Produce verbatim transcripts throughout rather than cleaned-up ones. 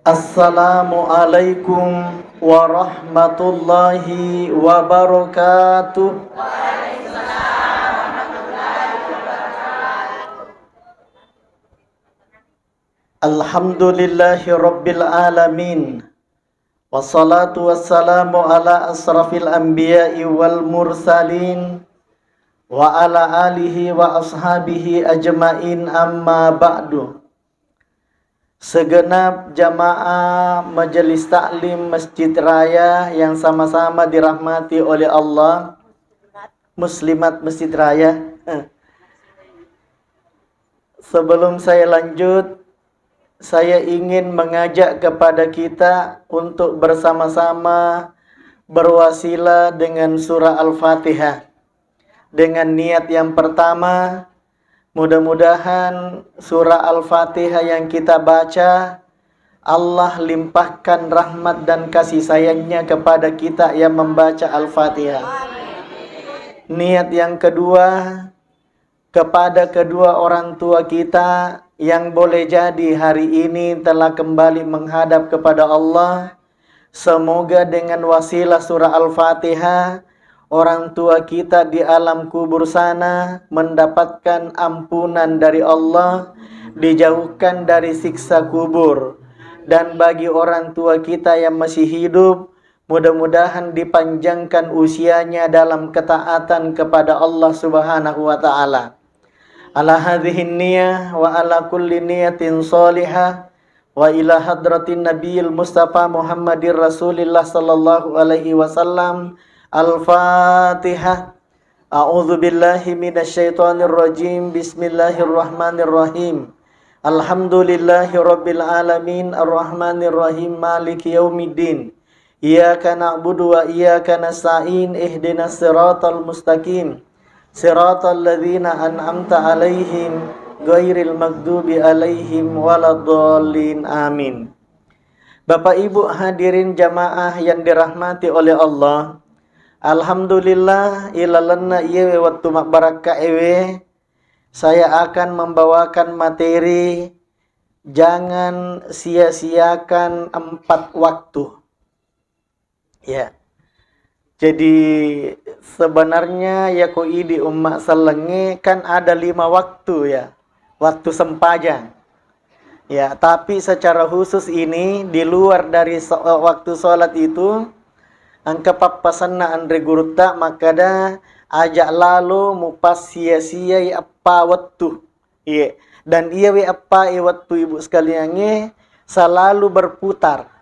Assalamualaikum warahmatullahi wabarakatuh. Alhamdulillahi rabbil alamin. Wassalatu wassalamu ala asrafil anbiya'i wal mursalin wa ala alihi wa ashabihi ajmain, amma ba'du. Segenap jamaah Majelis Taklim Masjid Raya yang sama-sama dirahmati oleh Allah, muslimat Masjid Raya. Sebelum saya lanjut, saya ingin mengajak kepada kita untuk bersama-sama berwasilah dengan surah Al-Fatihah. Dengan niat yang pertama, mudah-mudahan surah Al-Fatihah yang kita baca, Allah limpahkan rahmat dan kasih sayangnya kepada kita yang membaca Al-Fatihah. Niat yang kedua, kepada kedua orang tua kita yang boleh jadi hari ini telah kembali menghadap kepada Allah. Semoga dengan wasilah surah Al-Fatihah, orang tua kita di alam kubur sana mendapatkan ampunan dari Allah, dijauhkan dari siksa kubur. Dan bagi orang tua kita yang masih hidup, mudah-mudahan dipanjangkan usianya dalam ketaatan kepada Allah Subhanahu wa Ta'ala. Ala hadhihi niyah wa ala kulli niyatin salihah wa ila hadratin nabiyil mustafa Muhammadir Rasulillah sallallahu alaihi wasallam. Al-Fatihah. A'udzu billahi minasyaitonir rajim. Bismillahirrahmanirrahim. Alhamdulillahi rabbil alamin, arrahmanir rahim, maliki yaumiddin. Iyyaka na'budu wa iyyaka nasta'in, ihdinas siratal mustaqim. Siratal ladzina an'amta alaihim, ghairil maghdubi alaihim waladdallin. Amin. Bapak Ibu hadirin jamaah yang dirahmati oleh Allah, alhamdulillah, ilalenna iyewe wettu mabbarakka ewe, saya akan membawakan materi, jangan sia-siakan empat waktu. Ya. Jadi, sebenarnya yako idi umma sellengnge kan ada lima waktu, ya. Waktu sempajang. Ya, tapi secara khusus ini di luar dari so-, waktu sholat itu, engka pappasenna anre gurutta makkada, aja lalo mupassia-siai eppa wettu. Iye. Dan iyawe eppa e wettu, ibu sekaliangnge, selalu berputar.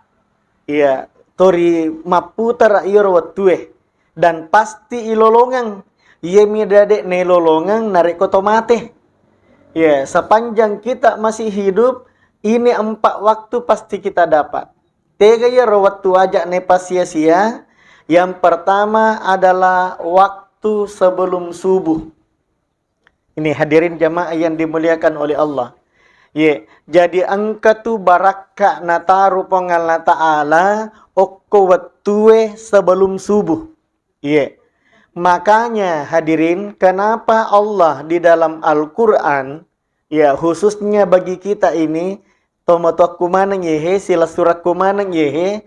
Iya, tori mapputara iyaro wettue. Dan pasti ilolongeng. Iyemi dade nailolongeng narekko to mate. Iya, sepanjang kita masih hidup, ini empat waktu pasti kita dapat. Tega iyaro wettu aja nepassia-sia? Yang pertama adalah waktu sebelum subuh. Ini hadirin jamaah yang dimuliakan oleh Allah. Ye, jadi engka tu barakka nataru Puang Allah Ta'ala okko wettue sebelum subuh. Ye. Makanya hadirin, kenapa Allah di dalam Al-Quran, ya khususnya bagi kita ini, tomatoakku maneng yehe, silessurakku maneng yehe.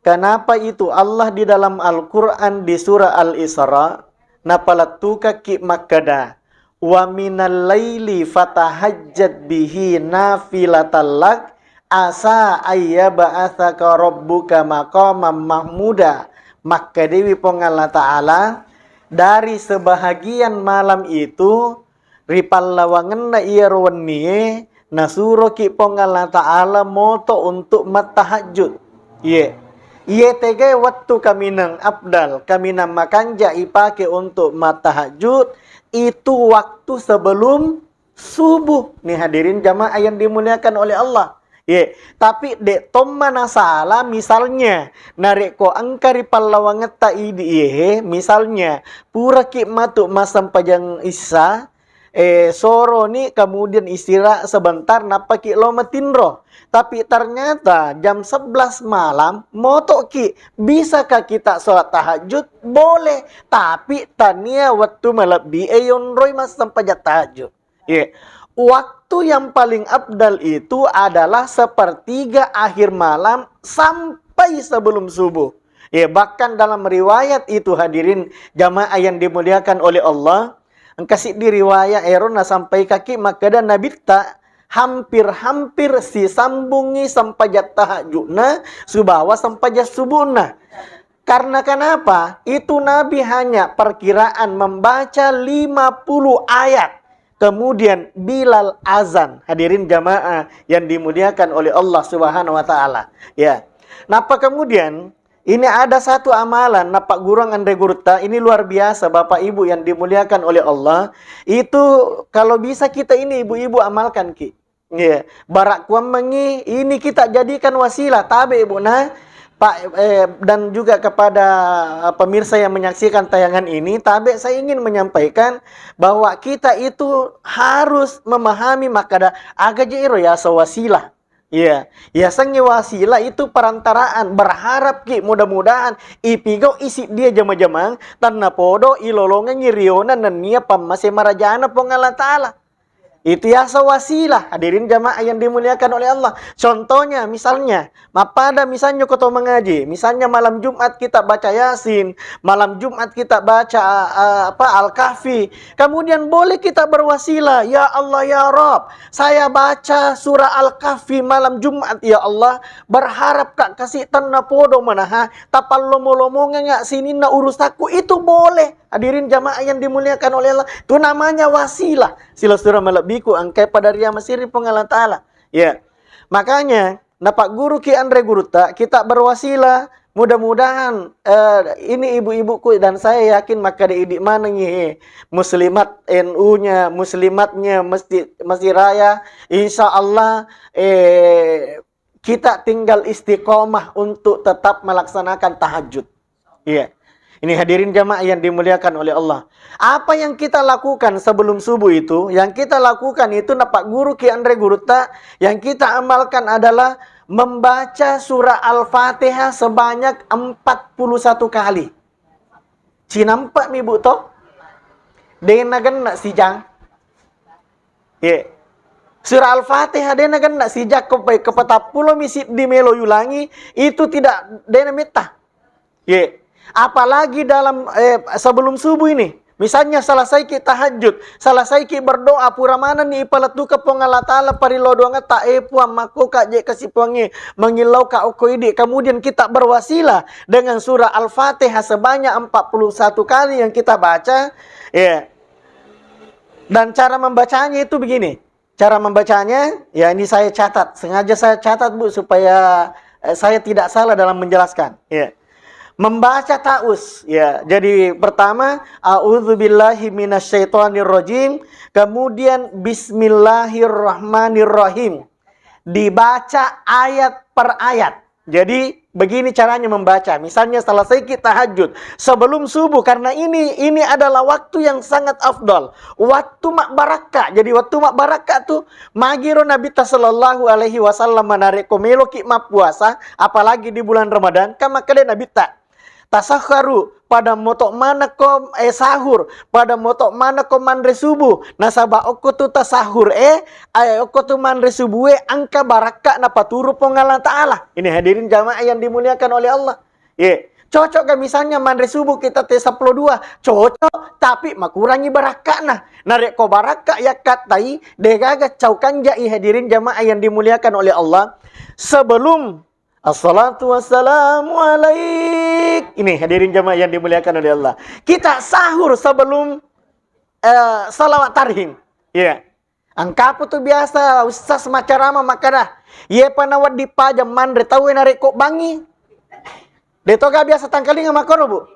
Kenapa itu Allah di dalam Al-Quran di surah Al-Isra, napalettukakki makkeda, "Wa minal laili fatahajjat bihi nafilatan lak, asa ayyaba'atsaka rabbuka maqamam mahmuda." Makkedewi Puang Allah Ta'ala, dari sebahagian malam itu, ripallawangenna iyaro wennie, nasuroki Puang Allah Ta'ala moto untuk mattahajjud. Iye. Iye tege wettu kaminang afdal, kaminang makanja ipake untuk mattahajjud, itu waktu sebelum subuh. Nih hadirin jamaah yang dimuliakan oleh Allah. Ye, tapi de tomma nasala, misalnya, narekko engka ri pallawangetta idi iyehe, misalnya, puraki matu massempajang issa, eh, soroni, kemudian istirahat sebentar, nappaki lo matinro. Tapi ternyata jam sebelas malam, motoki, bisakah kita sholat tahajud? Boleh, tapi tania wettu malebbi e yonroi massempajang tahajud. Iya. Waktu yang paling afdal itu adalah sepertiga akhir malam sampai sebelum subuh. Ya, bahkan dalam riwayat itu, hadirin jamaah yang dimuliakan oleh Allah, engka siddi riwayat ero nasampaikaki makkeda Nabitta hampir-hampir sisambungi sempajang tahajudna subawa sempajang subuhna. Karena kenapa? Itu Nabi hanya perkiraan membaca lima puluh ayat. Kemudian Bilal azan. Hadirin jamaah yang dimuliakan oleh Allah Subhanahu wa Ta'ala. Ya. Napa kemudian ini ada satu amalan, napa gurung anre gurutta, ini luar biasa, Bapak Ibu yang dimuliakan oleh Allah. Itu kalau bisa kita ini ibu-ibu amalkan ki. Iya, barak kuammengi ini kita jadikan wasilah, tabe Ibu nah, Pak, eh, dan juga kepada, eh, pemirsa yang menyaksikan tayangan ini, tabe saya ingin menyampaikan bahwa kita itu harus memahami makkeda aga je ero yaseng wasilah. Iya, yasengnge wasilah itu perantaraan, berharap ki mudah-mudahan ipigau isi dia jama-jamang, tanna podo ilolongengi riona nennia pammase marajana Puang Allah Ta'ala. Itu yaseng wasilah, hadirin jamaah yang dimuliakan oleh Allah. Contohnya, misalnya, mappada misalnya ko to mengaji, misalnya malam Jumat kita baca Yasin, malam Jumat kita baca, eh, apa, Al-Kahfi. Kemudian boleh kita berwasilah, "Ya Allah, ya Rabb, saya baca surah Al-Kahfi malam Jumat, ya Allah, berharap ka kasi tenna podo manaha, tapallomo-lomongeng sininna urusakku." Itu boleh. Hadirin jamaah yang dimuliakan oleh Allah, itu namanya wasilah. Silessureng malebbiku engkae pada ria masiri Puang Allah Ta'ala. Ya. Makanya, napagguruki anre gurutta, kita berwasilah. Mudah-mudahan, eh, ini ibu-ibuku dan saya yakin makkeda idi manengi muslimat N U-nya, muslimatnya, masjid, masjid raya. Insya Allah, eh, kita tinggal istiqomah untuk tetap melaksanakan tahajud. Iya. Ini hadirin jamaah yang dimuliakan oleh Allah. Apa yang kita lakukan sebelum subuh itu, yang kita lakukan itu, napagguruki anre gurutta, yang kita amalkan adalah membaca surah Al-Fatihah sebanyak empat puluh satu kali. Cinampa mi, Bu, to? Dena genna sijang. Ye. Surah Al-Fatihah dena genna sijang, ko pe-, kepatappulo mi siddi melo yulangi, itu tidak, dena metta. Ye. Apalagi dalam, eh, sebelum subuh ini. Misalnya, selesaiki tahajud, selesaiki berdoa, pura manenni ipalettukeng Puang Allah Ta'ala parillau doangetta, eh, Puang, makkoka je kasi Puangnge, mangillauka okko idi. Kemudian kita berwasilah dengan surah Al-Fatihah sebanyak empat puluh satu kali yang kita baca, ya. Dan cara membacanya itu begini. Cara membacanya, ya, ini saya catat, sengaja saya catat, Bu, supaya, eh, saya tidak salah dalam menjelaskan. Ya. Membaca ta'uz, ya. Jadi pertama, "A'udzubillahi minasyaitonirrajim", kemudian "Bismillahirrahmanirrahim". Dibaca ayat per ayat. Jadi, begini caranya membaca. Misalnya, selesaiki tahajud sebelum subuh, karena ini, ini adalah waktu yang sangat afdal. Waktu mabbarakka. Jadi, waktu mabbarakka tu, magiro Nabitta sallallahu alaihi wasallam, narekko meloki mappuasa, apalagi di bulan Ramadan, kan makkeda Nabitta, "Tasahharu, pada moto manekko, eh, sahur, pada moto manekko manre subuh, nasaba okko tu tasahur e, eh, okko tu manre subuh e, engka barakka napaturu Puang Allah Ta'ala." Ini hadirin jamaah yang dimuliakan oleh Allah. Ye, cocok gak misalnya manre subuh kita te sepuluh dua? Cocok, tapi makurangi barakkana. Narekko barakka yakkattai, degaga cau kanjai, hadirin jamaah yang dimuliakan oleh Allah. Sebelum Assalatu wassalamu alaik. Ini hadirin jamaah yang dimuliakan oleh Allah. Kita sahur sebelum, eh, salawat tarhim. Iya. Engkapu tu biasa ustaz macarama makkeda, "Iyepa nawedding paja manre tauwe narekko bangi." De toga biasa tangkalinga makkoro, Bu?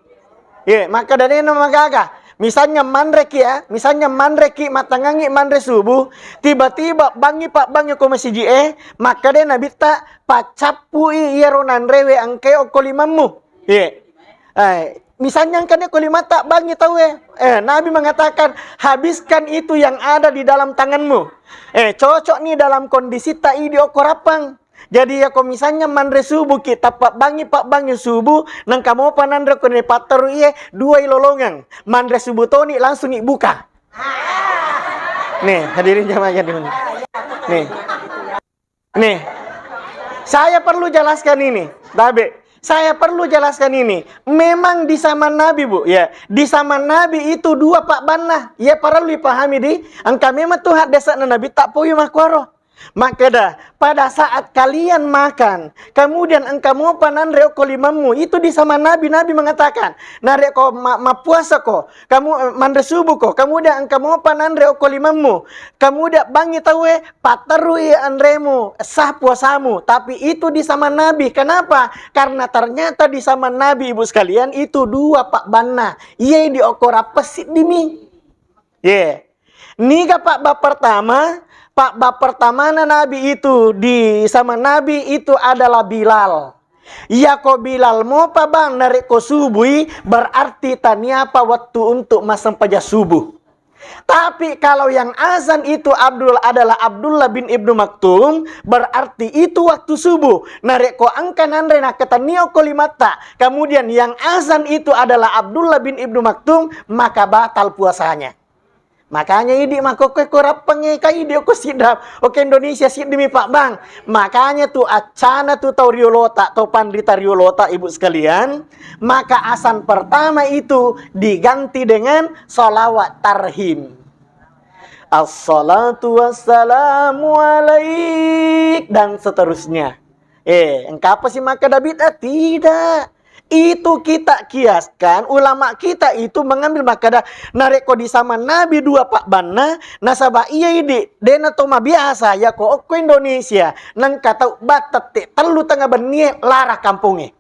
Ye, makkedanena magaga. Misalnya manreki ya, misalnya manreki, mattangangi manre subuh, tiba-tiba bangi pabbangi ko masiji e, makkeda Nabitta, "Paccappui iyaro nanrewe engkae okko limammu." Ye. Eh, misalnya engkane ko limatta bangi tauwe. Eh, Nabi mengatakan, "Habiskan itu yang ada di dalam tanganmu." Eh, cocok nih dalam kondisi ta idi okko rappang. Jadi, yako misalnya manre subuh ki, tappa bangi, pabbangi subuh, nengka mopa nanre ko ne patteru iye, dua ilolongeng. Manre subuh toni langsung ibuka. Nih, hadirin jamaah yang dimuliakan. Nih. Nih. Saya perlu jelaskan ini. Tabe. Saya perlu jelaskan ini. Memang di zaman Nabi, Bu, ya. Di zaman Nabi itu dua pabbanna. Ya, perlu dipahami di. Engka memang tu haddese'na Nabi tak poi makkuaro. Makkeda, pada saat kalian makan, kemudian engka mopa nanre okko limammu, itu di zaman Nabi, Nabi mengatakan, narekko ma-, mappuasako, kamu, eh, manre subuhko, kemudian engka mopa nanre okko limammu, kemudian bangi tauwe, patterui anremu, sah puasamu. Tapi itu di zaman Nabi. Kenapa? Karena ternyata di zaman Nabi, Ibu sekalian, itu dua pabbanna. Iye di okko rappessi dimi. Ye. Niga pabba pertama? Pabba pertamana Nabi itu di sama Nabi itu adalah Bilal. Yako Bilal mopa bang narekko subui, berarti taniapa waktu untuk massempajang subuh. Tapi kalau yang azan itu Abdul adalah Abdullah bin Ibnu Maktum, berarti itu waktu subuh. Narekko engka nanre nakkatenni okko limatta, kemudian yang azan itu adalah Abdullah bin Ibnu Maktum, maka batal puasanya. Makanya idi makkokkoe ko rappengnge, ka idi okko sidda, okko Indonesia siddimi pabbang. Makanya tu accana tu tau riolota, tau panrita riolota, Ibu sekalian, maka azan pertama itu diganti dengan salawat tarhim. Assalatu wassalamu alaik, dan seterusnya. Eh, engkapa si makkeda bid'ah? Tidak. Itu kita kiaskan, ulama kita itu mengambil makkeda, narekko di zaman Nabi dua pabbanna, nasaba iya idi, dena to mabiasa, yako okko Indonesia, nengka tau battette tellu tengnga bennie lara kampongnge.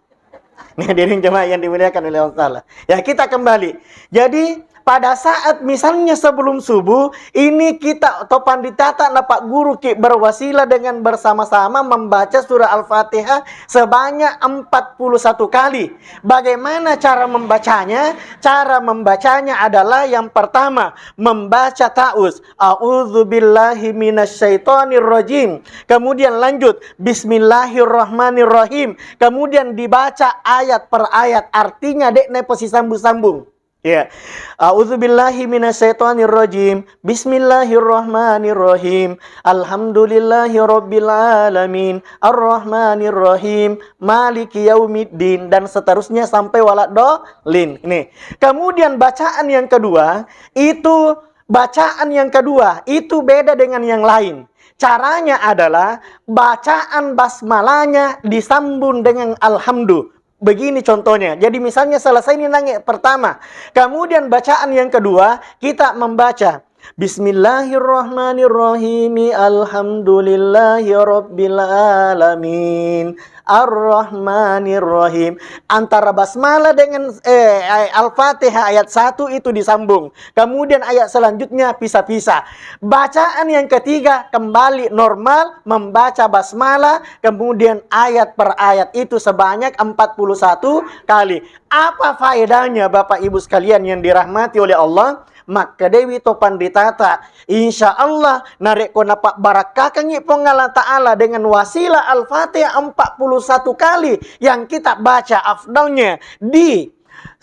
Nih, hadirin jemaah yang dimuliakan oleh Allah Ta'ala. Ya, kita kembali. Jadi, pada saat misalnya sebelum subuh, ini kita atau panditata napagguruki berwasilah dengan bersama-sama membaca surah Al-Fatihah sebanyak empat puluh satu kali. Bagaimana cara membacanya? Cara membacanya adalah yang pertama, membaca ta'uz. A'udzubillahi minasyaitonirrajim. Kemudian lanjut, Bismillahirrahmanirrahim. Kemudian dibaca ayat per ayat, artinya de'na posisambung-sambung. Ya. A'udzubillahi minasyaitonirrajim. Bismillahirrahmanirrahim. Alhamdulillahirabbil alamin. Arrahmanirrahim. Maliki yaumiddin, dan seterusnya sampai waladdallin. Nih. Kemudian bacaan yang kedua, itu bacaan yang kedua itu beda dengan yang lain. Caranya adalah bacaan basmalanya disambung dengan alhamdu. Begini contohnya. Jadi misalnya selesai ini nange pertama. Kemudian bacaan yang kedua, kita membaca Bismillahirrahmanirrahim. Alhamdulillahirabbil alamin. Arrahmanirrahim. Antara basmalah dengan, eh, ay-, Al-Fatihah ayat satu itu disambung. Kemudian ayat selanjutnya pisah-pisah. Bacaan yang ketiga kembali normal, membaca basmalah, kemudian ayat per ayat itu sebanyak empat puluh satu kali. Apa faedahnya, Bapak Ibu sekalian yang dirahmati oleh Allah? Makkedewi to panditata, insya Allah, narekko napabbarakkakangni Puang Allah Ta'ala dengan wasilah Al-Fatihah empat puluh satu kali yang kita baca afdalnya di,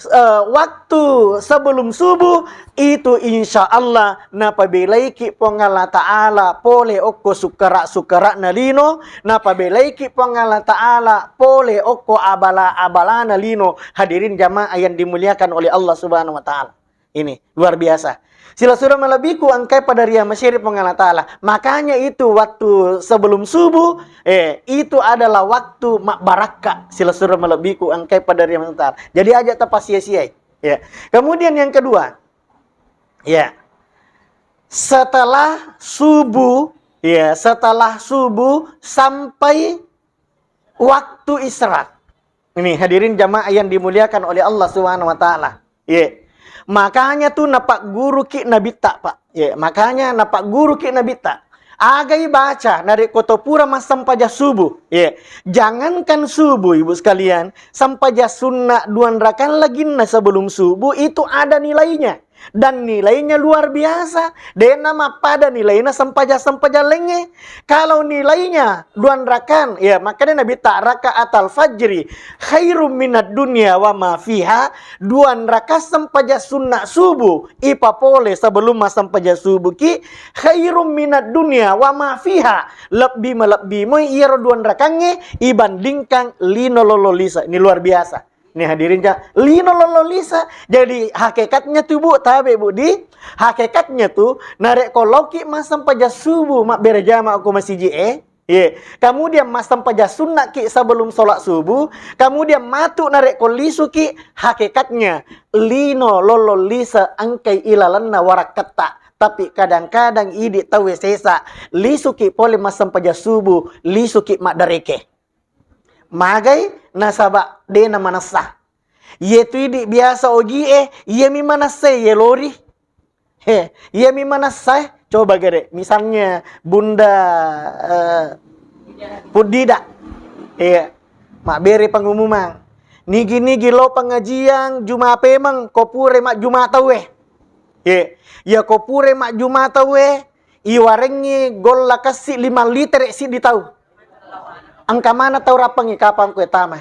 eh, waktu sebelum subuh, itu insya Allah napabelaiki Puang Allah Ta'ala pole okko sukkara-sukkara'na lino, napabelaiki Puang Allah Ta'ala pole okko abala-abalana lino. Hadirin jamaah yang dimuliakan oleh Allah Subhanahu wa Ta'ala. Ini luar biasa. Silessureng malebbiku engkae pada ria masyari Puang Allah Ta'ala. Makanya itu waktu sebelum subuh, eh, itu adalah waktu mabbarakka. Silessureng malebbiku engkae pada ria Ta'ala. Jadi aja tapassia-siai. Ya. Kemudian yang kedua, ya, setelah subuh, ya, setelah subuh sampai waktu isyraq. Ini hadirin jamaah yang dimuliakan oleh Allah Subhanahu wa Ta'ala. Ye. Makanya tu napagguruki Nabitta, Pak. Ye, makanya napagguruki Nabitta. Agai baca narekko to pura massempajang subuh. Ye. Jangankan subuh, Ibu sekalian, sempajang sunna dua rakaat laginna sebelum subuh itu ada nilainya. Dan nilainya luar biasa. Dena mappada nilaina sempajang-sempajang laingnge. Kalau nilainya duan rakan, ya, makanya Nabi tak rakaatal fajri khairum minad dunya wa ma fiha. Duan raka sempajang sunna subuh ipapole sebelum massempajang subuh ki, khairum minad dunya wa ma fiha. Lebbi malebbi moi iyaro duan rakangnge ibandingkan lino lolo lise. Ini luar biasa. Ini hadirin ja, lino lolo lise. Jadi hakikatnya tuh, Bu, tabe, Bu, di hakikatnya tuh, narekko loki massempajang subuh mabbere jama ko masiji e, ye. Kemudian massempajang sunna ki sebelum sholat subuh, kemudian matu narekko lisuki, hakikatnya lino lolo lise engkai ilalenna warakketta. Tapi kadang-kadang idi tauwe sesa, lisuki pole massempajang subuh, lisuki maddareke. Magai nasaba dena manessa. Iyetu idi biasa ogie, iyemi manessai yelori. He, iyemi manessai. Coba gere, misalnya Bunda, eh, Puddida. Iya. Mabbere pengumuman. Nigi-nigi lo pengajian Juma pemeng, ko pure majjuma tauwe. Ye, iya ko pure majjuma tauwe, iwarengngi golla kessi lima litere siddi tau. Engka mana tau rappangngi kapang kue tama.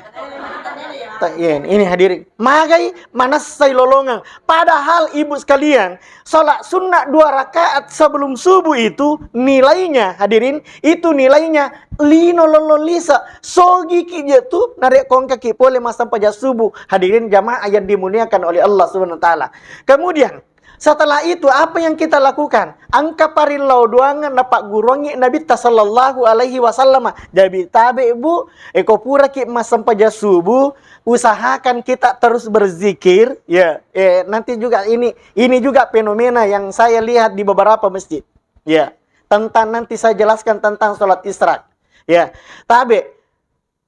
Ta-, ye, ini hadirin. Magai manessai lolongeng. Padahal ibu sekalian, sholat sunnah dua rakaat sebelum subuh itu nilainya, hadirin, itu nilainya lino lolo lise. Sogi ki je tu, narekko engka ki pole massempajang subuh. Hadirin jamaah yang dimuliakan oleh Allah Subhanahu wa Ta'ala. Kemudian, setelah itu, apa yang kita lakukan? Engka parillau doangeng napagguruangngi Nabitta sallallahu alaihi wasallam. Jadi tabe, Bu, eko puraki massempajang subuh, usahakan kita terus berzikir. Ya, eh, nanti juga ini, ini juga fenomena yang saya lihat di beberapa masjid. Ya, tentang nanti saya jelaskan tentang sholat isra. Ya, tabe,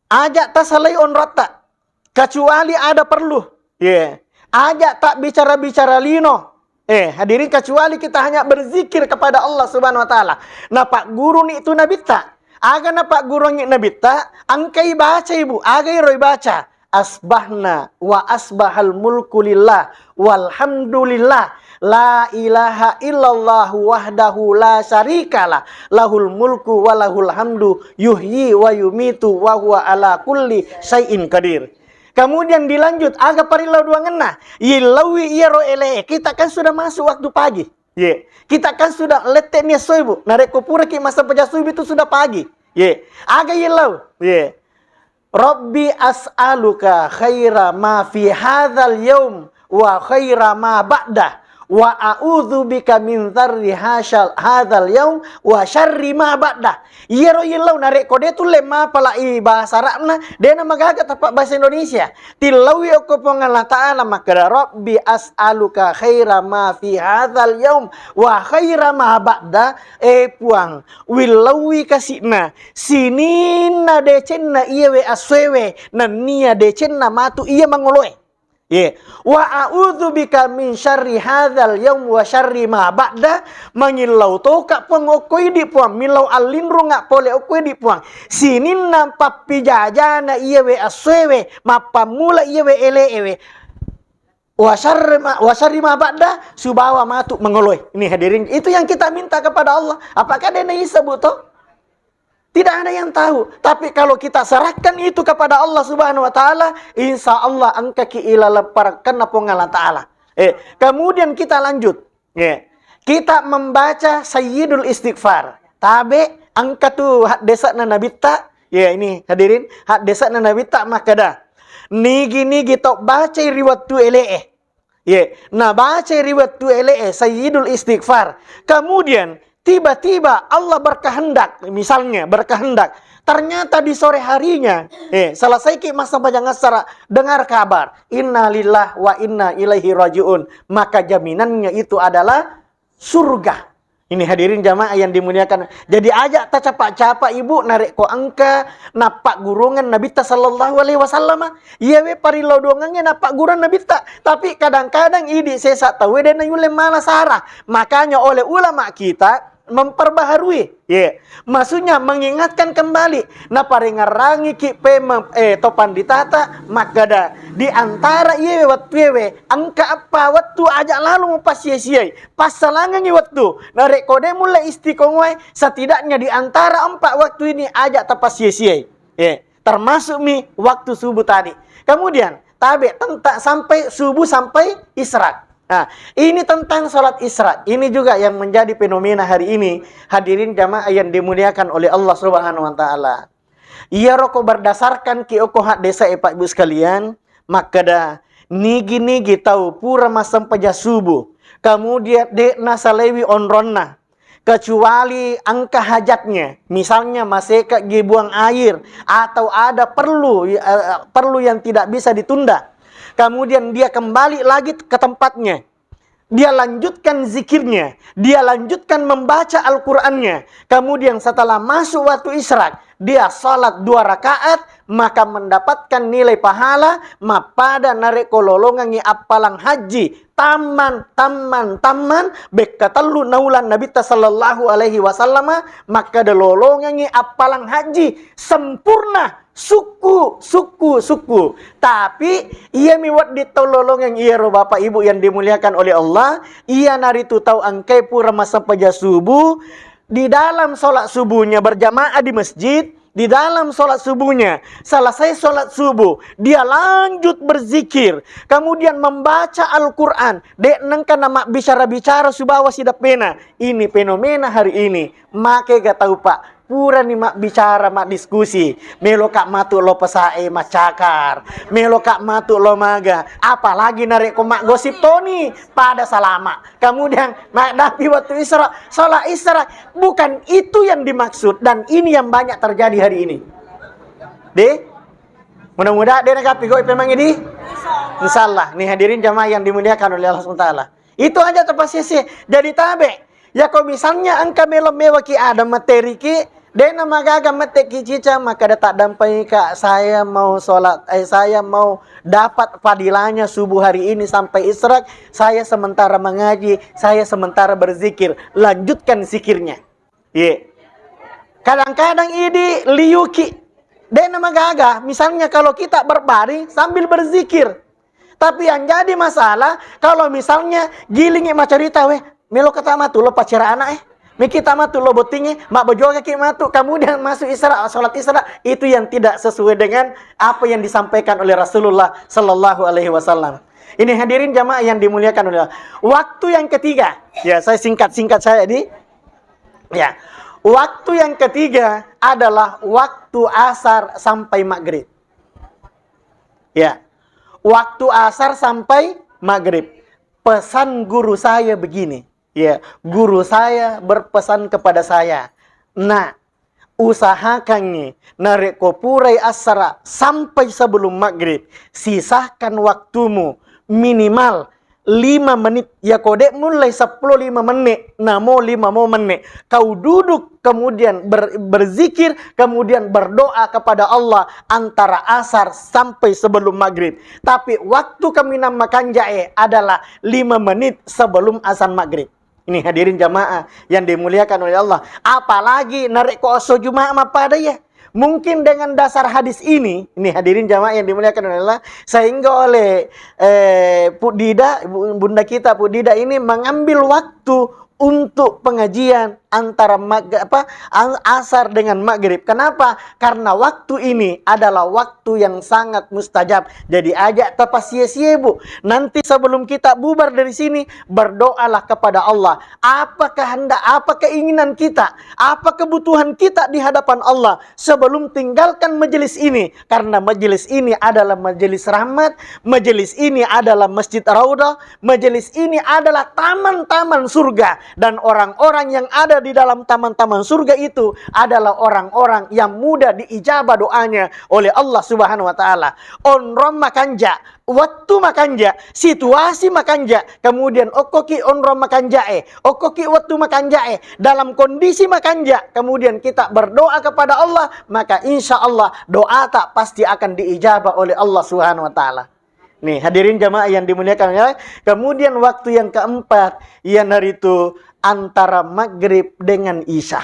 aja tasalai onrotta, kecuali ada perlu. Ye. Aja tak bicara-bicara lino. Eh, hadirin, kecuali kita hanya berzikir kepada Allah Subhanahu wa Ta'ala. Napagguruni itu Nabitta. Aga napagguruni Nabitta, engkai baca, Ibu. Aga iro baca? Asbahna wa asbahal mulku lillah walhamdulillah, la ilaha illallah wahdahu la syarikalah, lahul mulku wa lahul hamdu, yuhyi wa yumitu wa huwa ala kulli syai'in qadir. Kemudian dilanjut, aga parillau doangenna? Yillauwi iyaro ele, kita kan sudah masuk waktu pagi. Ye. Kita kan sudah lette ni essoe, Bu. Narekko puraki massempajang subuh itu sudah pagi. Ye. Aga yillau? Ye. Rabbi as'aluka khaira ma fi hadzal yaum wa khaira ma ba'dah, wa a'udzu bika min dzarri hasyal-, hadzal yaum wa syarri ma ba'dah. Iyaro yillau narekko de tulle mapalai bahasa Arabna, de namagaga tappa bahasa Indonesia. Tillaui okko Puang Allah Ta'ala makkeda, Rabbi as'aluka khaira ma fi hadzal yaum wa khaira ma ba'da. Eh Puang, willaui kasi'na sininna decenna iyewe assoewe, nennia decenna matu iya mangoloe. Ye. Wa a'udzu bika min syarri hadzal yaum wa syarri ma ba'da. Mangillau toka Puang okko idi Puang, millau allinrunga pole okko idi Puang. Sininna pappijajana iyewe assoewe, mappammula iyewe eleewe. Wa syarri ma, wa syarri ma ba'da, subawa matu mangoloe. Ini hadirin, itu yang kita minta kepada Allah. Apakah de naisa, Bu, to? Tidak ada yang tahu. Tapi kalau kita serahkan itu kepada Allah Subhanahu wa Ta'ala, insya Allah engkaki ilalepparakkanna Puang Allah Ta'ala. Eh, kemudian kita lanjut. Ya. Kita membaca Sayyidul Istighfar. Tabe, engka tu haddese'na Nabitta. Ya, ini hadirin, haddese'na Nabitta makkeda, nigi-nigi tau bacai ri wettu ele'e. Ye, nabacai ri wettu ele'e Sayyidul Istighfar. Kemudian tiba-tiba Allah berkehendak, misalnya berkehendak, ternyata di sore harinya, eh, selesaiki massempajang assara, dengar kabar, innalillah wa inna ilaihi rajiun. Maka jaminannya itu adalah surga. Ini hadirin jamaah yang dimuliakan. Jadi aja tacapa-capa, Ibu, narekko engka nappaggurungeng Nabitta sallallahu alaihi wasallam. Iyawe parillau doangengnge nappaggurung Nabitta. Tapi kadang-kadang idi sesa tauwe de nayulle mala sara. Makanya oleh ulama kita, memperbaharui. Ye. Maksudnya mengingatkan kembali. Naparengerangiki pemeng, eh, to panditata makkeda, di antara iyewe wettuewe, engka eppa wettu aja lalo mupassia-siai. Passalangengi wettu. Narekko de mulle istiqomah, setidaknya di antara empat waktu ini aja tapassia-siai. Ye. Termasuk mi waktu subuh tadi. Kemudian, tabe tentang sampai subuh sampai isyraq. Nah, ini tentang sholat isyraq. Ini juga yang menjadi fenomena hari ini, hadirin jamaah yang dimuliakan oleh Allah Subhanahu wa Ta'ala. Iyaro ko berdasarkan ki okko haddesa, e, Pak Ibu sekalian, makkeda nigi-nigi tau pura massempajang subuh, kemudian de nasalaiwi onronna, kecuali engka hajatnya, misalnya maseka gi buang air atau ada perlu, eh, perlu yang tidak bisa ditunda, kemudian dia kembali lagi ke tempatnya, dia lanjutkan zikirnya, dia lanjutkan membaca Al-Qur'annya, kemudian setelah masuk waktu isyraq, dia salat dua rakaat, maka mendapatkan nilai pahala mappada narekko lolongengngi appalang hajji tamman, tamman, tamman, bekka tellu naulang Nabitta sallallahu alaihi wasallama makkeda lolongengngi appalang hajji sempurna, sukku, sukku, sukku. Tapi iyami wedding tau lolongeng iyaro, Bapak Ibu yang dimuliakan oleh Allah, iyanaritu tau engkae pura massempajang subuh, di dalam sholat subuhnya berjamaah di masjid, di dalam sholat subuhnya, selesai sholat subuh, dia lanjut berzikir, kemudian membaca Al-Quran, de nengka namabbicara-bicara sibawa sideppena. Ini fenomena hari ini. Make ga tau, Pak, purani mabbicara, maddiskusi, meloka matu lo pesae macakar, meloka matu lo maga, apalagi narekko maggosip toni, pada salama. Kemudian, maddapi waktu isyraq, sholat isyraq. Bukan itu yang dimaksud, dan ini yang banyak terjadi hari ini. De? Mudah-mudahan de nagapi goi pemang ini. Insya Allah. Nih, hadirin jamaah yang dimuliakan oleh Allah subhanahu wa taala. Itu aja terpasisi. Jadi tabe. Ya, ko misalnya engka melo mewaki ada materi ki, de namagaga mette ki cica, maka de taddampai ka, saya mau sholat, eh, saya mau dapat fadilahnya subuh hari ini sampai isyraq, saya sementara mengaji, saya sementara berzikir. Lanjutkan zikirnya. Ye. Kadang-kadang idi liuki. De namagaga, misalnya kalau kita berbaring sambil berzikir. Tapi yang jadi masalah, kalau misalnya gilingi macarita, weh, melo kata matu lo pacara anak, eh. Meki tama tu lo bottingi, mabbojogaki matu, kemudian masuk isyraq, sholat isyraq, itu yang tidak sesuai dengan apa yang disampaikan oleh Rasulullah sallallahu alaihi wasallam. Ini hadirin jamaah yang dimuliakan oleh Allah. Waktu yang ketiga, ya, saya singkat-singkat saya di, ya. Waktu yang ketiga adalah waktu asar sampai maghrib. Ya. Waktu asar sampai maghrib. Pesan guru saya begini. Ya, guru saya berpesan kepada saya, "Nak, usahakangngi narekko purai assara sampai sebelum maghrib, sisahkan waktumu minimal lima menit. Ya, ko de mullai seppulo lima menit, namo lima mo menit. Kau duduk, kemudian ber-, berzikir, kemudian berdoa kepada Allah antara asar sampai sebelum maghrib. Tapi waktu kaminang makanjae adalah lima menit sebelum azan maghrib." Ini hadirin jamaah yang dimuliakan oleh Allah. Apalagi narekko esso Jumat mappada ya. Mungkin dengan dasar hadis ini, ini hadirin jamaah yang dimuliakan oleh Allah, sehingga oleh, eh, Pudida, Bu-, Bunda kita Pudida ini mengambil waktu untuk pengajian antara mag-, apa, an-, asar dengan maghrib. Kenapa? Karena waktu ini adalah waktu yang sangat mustajab. Jadi aja tapassie-sie, Bu. Nanti sebelum kita bubar dari sini, berdoalah kepada Allah. Apa kehendak, apa keinginan kita, apa kebutuhan kita di hadapan Allah sebelum tinggalkan majelis ini. Karena majelis ini adalah majelis rahmat, majelis ini adalah Masjid Raudah, majelis ini adalah taman-taman surga, dan orang-orang yang ada di dalam taman-taman surga itu adalah orang-orang yang mudah diijabah doanya oleh Allah Subhanahu wa Ta'ala. Onrong makanja, wettu makanja, situasi makanja, kemudian okkoki onrong makanjae, okkoki wettu makanjae, dalam kondisi makanja, kemudian kita berdoa kepada Allah, maka insya Allah doata pasti akan diijabah oleh Allah Subhanahu wa Ta'ala. Nih, hadirin jamaah yang dimuliakan oleh Allah. Kemudian waktu yang keempat, iyanaritu antara maghrib dengan isya.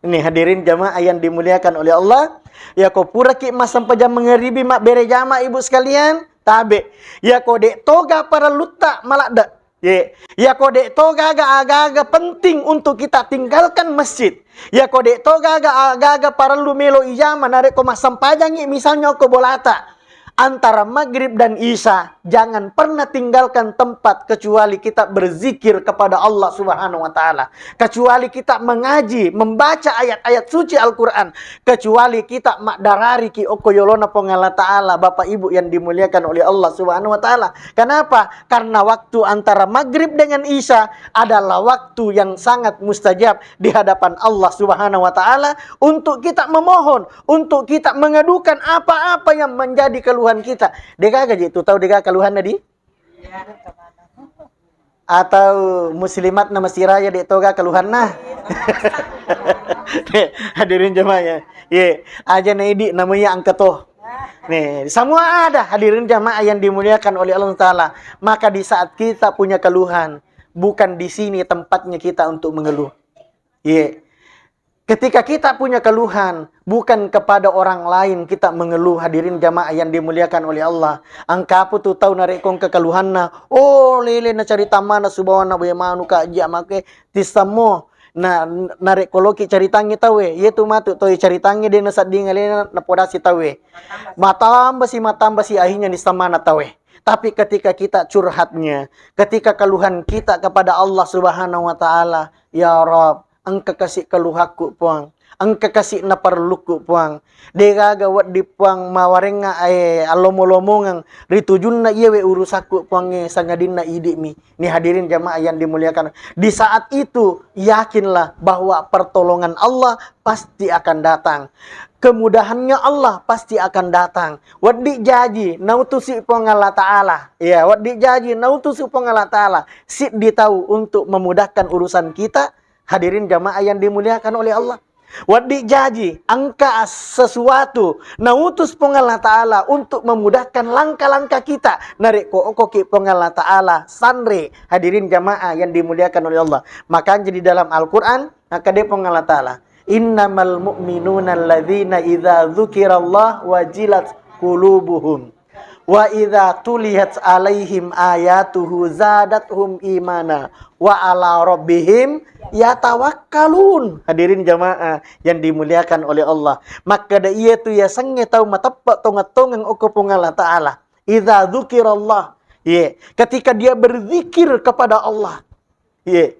Ini hadirin jamaah yang dimuliakan oleh Allah, yako puraki massempajang mangaribi mabbere jama, ibu sekalian, tabe. Yako de toga parellutta maladde. Ye, yako de toga aga-aga penting untuk kita tinggalkan masjid. Yako de toga aga-aga parellu melo ijama, narekko massempajangi misalnya ko bolata. Antara maghrib dan isya, jangan pernah tinggalkan tempat kecuali kita berzikir kepada Allah Subhanahu wa Ta'ala, kecuali kita mengaji, membaca ayat-ayat suci Al-Quran, kecuali kita maddarariki okko yolona Puang Allah Ta'ala, Bapak Ibu yang dimuliakan oleh Allah Subhanahu wa Ta'ala. Kenapa? Karena waktu antara maghrib dengan isya adalah waktu yang sangat mustajab di hadapan Allah Subhanahu wa Ta'ala untuk kita memohon, untuk kita mengadukan apa-apa yang menjadi keluhan kita. Degaga je tu tau dega keluhan tadi? Atau muslimat na masiraya de toga keluhanna? Hadirin jamaah ya. Ye, aja na idi namanya angka toh. Nih, semua ada hadirin jamaah yang dimuliakan oleh Allah Taala. Maka di saat kita punya keluhan, bukan di sini tempatnya kita untuk mengeluh. Ye. Ketika kita punya keluhan, bukan kepada orang lain kita mengeluh, hadirin jamaah yang dimuliakan oleh Allah. Angkapu tu tau narekko engka keluhanna, oh, lele na cerita mana subawana boya manu ka jia make tissammo. Na narekko loki caritangi tawe, yetu matu toi caritangi de nasadding alena napodasi tawe. Matambasi, matambasi, akhirnya nissamana tawe. Tapi ketika kita curhatnya, ketika keluhan kita kepada Allah Subhanahu wa Ta'ala, "Ya Rabb, engka kasi keluhakku, Puang. Engka kasi naparellukku, Puang. Degaga weddi, Puang, mawarengnga, eh, allomo-lomongeng ri tujunna iyewe urusakku, Puang, eh, sangadinna idi'mi." Ini hadirin jamaah yang dimuliakan. Di saat itu, yakinlah bahwa pertolongan Allah pasti akan datang. Kemudahannya Allah pasti akan datang. Weddi jaji nautusi Puang Allah Ta'ala. Ya, weddi jaji nautusi Puang Allah Ta'ala. Siddi tau untuk memudahkan urusan kita. Hadirin jamaah yang dimuliakan oleh Allah. Weddi jaji engka sesuatu nautus Puang Allah Ta'ala untuk memudahkan langkah-langkah kita. Narekko okoki Puang Allah Ta'ala sanre, hadirin jamaah yang dimuliakan oleh Allah. Makanya di dalam Al-Quran, maka dia Puang Allah Ta'ala, "Innamal mu'minuna alladzina idza dzukirallah wajilat qulubuhum." Wa idza tuliyat alaihim ayatuhu zadathum imana wa ala rabbihim yatawakkalun. Hadirin jamaah yang dimuliakan oleh Allah, makkeda iyatu yasengnge tau mateppe tongeng-tongeng okko Puang Allah Ta'ala. Idza dzukirallah, ye, ketika dia berzikir kepada Allah, ye,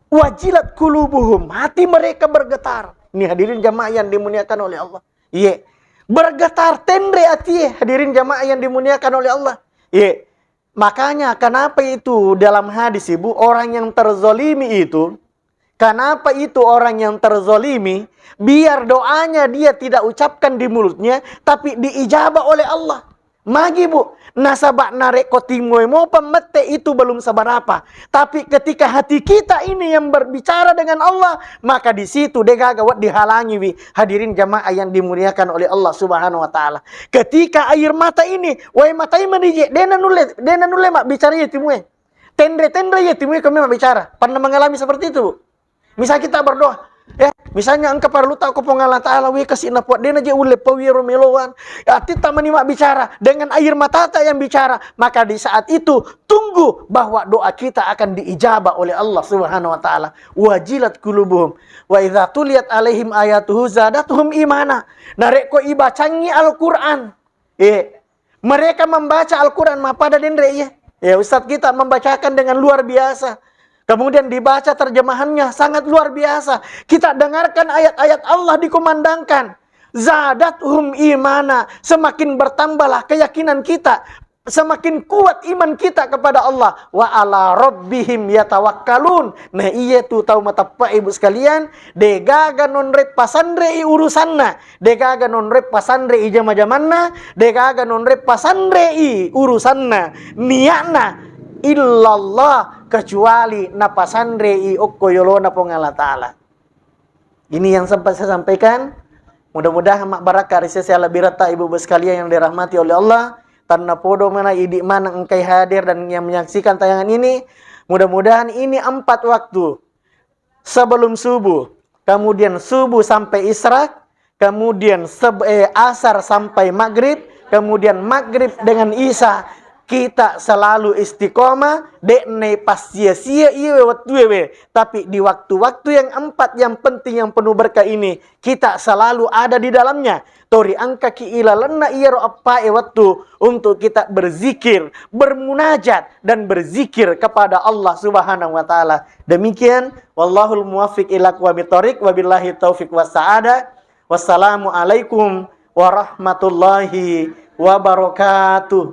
wajilat qulubuhum, hati mereka bergetar. Ini hadirin jamaah yang dimuliakan oleh Allah. Iye. Bergetar, tenre atie, hadirin jamaah yang dimuliakan oleh Allah. Iye. Makanya kenapa itu dalam hadis, Ibu, orang yang terzolimi itu, kenapa itu orang yang terzolimi, biar doanya dia tidak ucapkan di mulutnya, tapi diijabah oleh Allah. Magi, Bu, nasaba narekko timoi mopa mette itu belum seberapa. Tapi ketika hati kita ini yang berbicara dengan Allah, maka di situ degaga wedding halangiwi. Hadirin jamaah yang dimuliakan oleh Allah Subhanahu wa Ta'ala. Ketika air mata ini, wae matai manije, dena nulle, dena nulle mabbicara ye timue. Tenre-tenre ye timue kami mabbicara. Pernah mengalami seperti itu, Bu? Misal kita berdoa, ya, misalnya engka parellu tau ko Puang Allah Ta'ala, we kasi na Puang, dena je ulle pau yero meloan. Ya, atitta mani mabbicara dengan air matata yang bicara, maka di saat itu tunggu bahwa doa kita akan diijabah oleh Allah Subhanahu wa Ta'ala. Wajilat qulubuhum wa idza tuliyat alaihim ayatuhu zadatuhum imana. Narekko ibacangi Al-Quran, eh, mereka membaca Al-Quran mappada denre iya. Ya, Ustadz kita membacakan dengan luar biasa. Kemudian dibaca terjemahannya sangat luar biasa. Kita dengarkan ayat-ayat Allah dikumandangkan. Zadathum imana, semakin bertambahlah keyakinan kita, semakin kuat iman kita kepada Allah. Wa ala rabbihim yatawakkalun. Nah, iya tu tau mateppa, Ibu sekalian, degaga nonre pasanre i urusanna, degaga nonre pasanre i jama-jamanna, degaga nonre pasanre i urusanna, niatna illallah, kecuali napasanre i okko yolona Puang Allah Ta'ala. Ini yang sempat saya sampaikan. Mudah-mudahan mabbarakka ri sese alabbiratta ibu-ibu sekalian yang dirahmati oleh Allah. Tanna podo mana idi mana engkai hadir dan yang menyaksikan tayangan ini. Mudah-mudahan ini empat waktu, sebelum subuh, kemudian subuh sampai isyraq, kemudian seb- eh, asar sampai maghrib, kemudian maghrib dengan isya, kita selalu istiqomah, de'na passia-sia iye wettue we, tapi di waktu-waktu yang empat yang penting, yang penuh berkah ini, kita selalu ada di dalamnya. Tori engkaki ilalenna iyaro eppae wettu untuk kita berzikir, bermunajat, dan berzikir kepada Allah Subhanahu wa Ta'ala. Demikian, wallahul muwaffiq ila aqwamit thoriq, wabillahi taufiq wassa'adah. Wassalamualaikum warahmatullahi wabarakatuh.